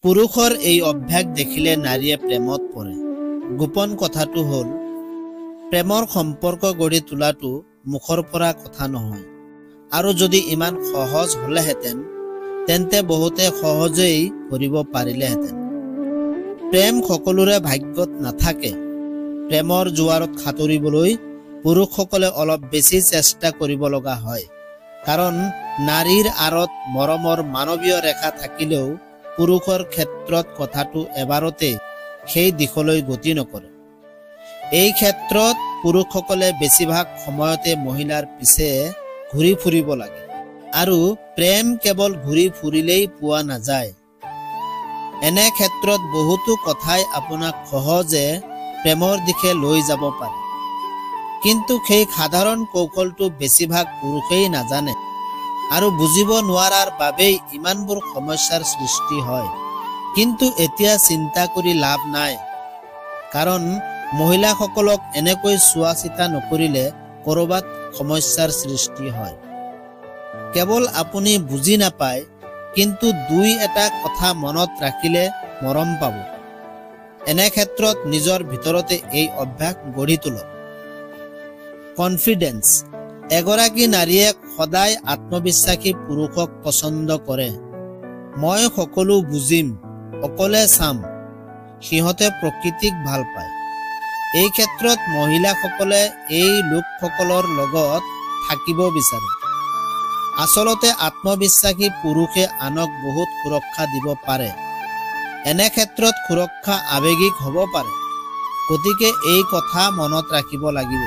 পুৰুষৰ এই অভ্যাস দেখিলে নাৰীয়ে প্ৰেমত পৰে। গোপন কথাটো হ'ল, প্ৰেমৰ সম্পৰ্ক গঢ়ি তোলাটো মুখৰ পৰা কথা নহয়। আৰু যদি ইমান সহজ হ'লেহেঁতেন, তেন্তে বহুতে সহজেই কৰিব পাৰিলেহেঁতেন। প্ৰেম সকলোৰে ভাগ্যত নাথাকে। প্ৰেমৰ জোৱাৰত সাঁতুৰিবলৈ পুৰুষসকলে অলপ বেছি চেষ্টা কৰিব লগা হয়। কাৰণ নাৰীৰ আঁৰত মৰমৰ মানৱীয় ৰেখা থাকিলেও পুৰুষৰ ক্ষেত্ৰত কথাটো এবাৰতে সেই দিশলৈ গতি নকৰে। এই ক্ষেত্ৰত পুৰুষসকলে বেছিভাগ সময়তে মহিলাৰ পিছে ঘূৰি ফুৰিব লাগে। আৰু প্ৰেম কেৱল ঘূৰি ফুৰিলেই পোৱা নাযায়। এনে ক্ষেত্ৰত বহুতো কথাই আপোনাক সহজে প্ৰেমৰ দিশে লৈ যাব পাৰে। কিন্তু সেই সাধাৰণ কৌশলটো বেছিভাগ পুৰুষেই নাজানে আৰু বুজিব নোৱাৰাৰ বাবেই ইমানবোৰ সমস্যাৰ সৃষ্টি হয়। কিন্তু এতিয়া চিন্তা কৰি লাভ নাই। কাৰণ মহিলাসকলক এনেকৈ চোৱা চিতা নকৰিলে ক'ৰবাত সমস্যাৰ সৃষ্টি হয়। কেৱল আপুনি বুজি নাপায়, কিন্তু দুই এটা কথা মনত ৰাখিলে মৰম পাব। এনে ক্ষেত্ৰত নিজৰ ভিতৰতে এই অভ্যাস গঢ়ি তোলক। কনফিডেন্স। এগৰাকী নাৰীয়ে সদায় আত্মবিশ্বাসী পুৰুষক পচন্দ কৰে। মই সকলো বুজিম, অকলে চাম। সিহঁতে প্ৰকৃতিক ভাল পায়। এই ক্ষেত্ৰত মহিলাসকলে এই লোকসকলৰ লগত থাকিব বিচাৰে। আচলতে আত্মবিশ্বাসী পুৰুষে আনক বহুত সুৰক্ষা দিব পাৰে। এনে ক্ষেত্ৰত সুৰক্ষা আৱেগিক হ'ব পাৰে। গতিকে এই কথা মনত ৰাখিব লাগিব।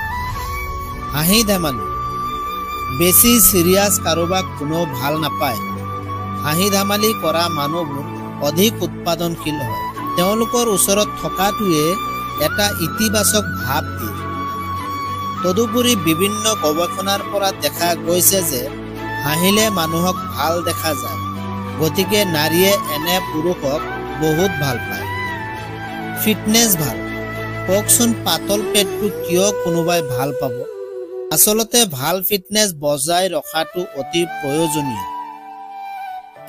হাঁহি ধেমালি। বেছি চিৰিয়াছ কাৰোবাক কোনেও ভাল নাপায়। হাঁহি ধেমালি কৰা মানুহবোৰ অধিক উৎপাদনশীল হয়। তেওঁলোকৰ ওচৰত থকাটোৱে এটা ইতিবাচক ভাৱ দিয়ে। তদুপৰি বিভিন্ন গৱেষণাৰ পৰা দেখা গৈছে যে হাঁহিলে মানুহক ভাল দেখা যায়। গতিকে নাৰীয়ে এনে পুৰুষক বহুত ভাল পায়। ফিটনেছ ভাল। কওকচোন, পাতল পেটটো কিয় কোনোবাই ভাল পাব? আচলতে ভাল ফিটনেছ বজাই ৰখাটো অতি প্ৰয়োজনীয়।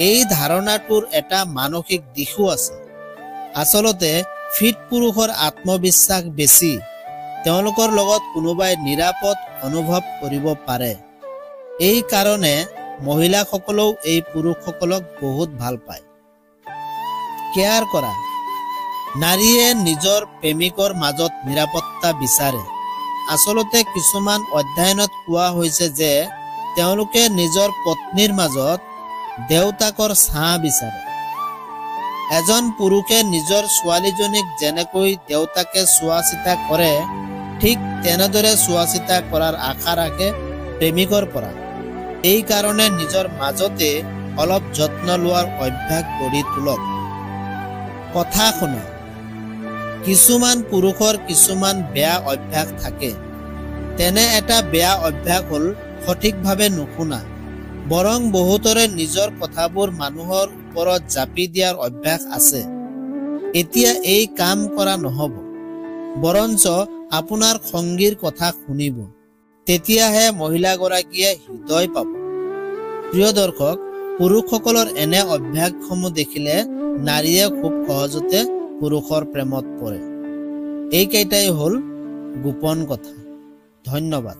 এই ধাৰণাটোৰ এটা মানসিক দিশো আছে। আচলতে ফিট পুৰুষৰ আত্মবিশ্বাস বেছি। তেওঁলোকৰ লগত কোনোবাই নিৰাপদ অনুভৱ কৰিব পাৰে। এই কাৰণে মহিলাসকলেও এই পুৰুষসকলক বহুত ভাল পায়। কেয়াৰ কৰা। নাৰীয়ে নিজৰ প্ৰেমিকৰ মাজত নিৰাপত্তা বিচাৰে। আচলতে কিছুমান অধ্যয়নত কোৱা হৈছে যে তেওঁলোকে নিজৰ পত্নীৰ মাজত দেউতাকৰ ছাঁ বিচাৰে। এজন পুৰুষে নিজৰ ছোৱালীজনীক যেনেকৈ দেউতাকে চোৱা চিতা কৰে, ঠিক তেনেদৰে চোৱা চিতা কৰাৰ আশা ৰাখে প্ৰেমিকৰ পৰা। এই কাৰণে নিজৰ মাজতে অলপ যত্ন লোৱাৰ অভ্যাস গঢ়ি তোলক। কথা শুনা। কিছুমান পুৰুষৰ কিছুমান বেয়া অভ্যাস থাকে। তেনে এটা বেয়া অভ্যাস হ'ল সঠিকভাৱে নুশুনা। বৰং বহুতৰে নিজৰ কথাবোৰ মানুহৰ ওপৰত জাপি দিয়াৰ অভ্যাস আছে। এতিয়া এই কাম কৰা নহ'ব। বৰঞ্চ আপোনাৰ সংগীৰ কথা শুনিব। তেতিয়াহে মহিলাগৰাকীয়ে হৃদয় পাব। প্ৰিয় দৰ্শক, পুৰুষসকলৰ এনে অভ্যাসসমূহ দেখিলে নাৰীয়ে খুব সহজতে পুৰুষৰ প্ৰেমত পৰে। এইকেইটাই হ'ল গোপন কথা। ধন্যবাদ।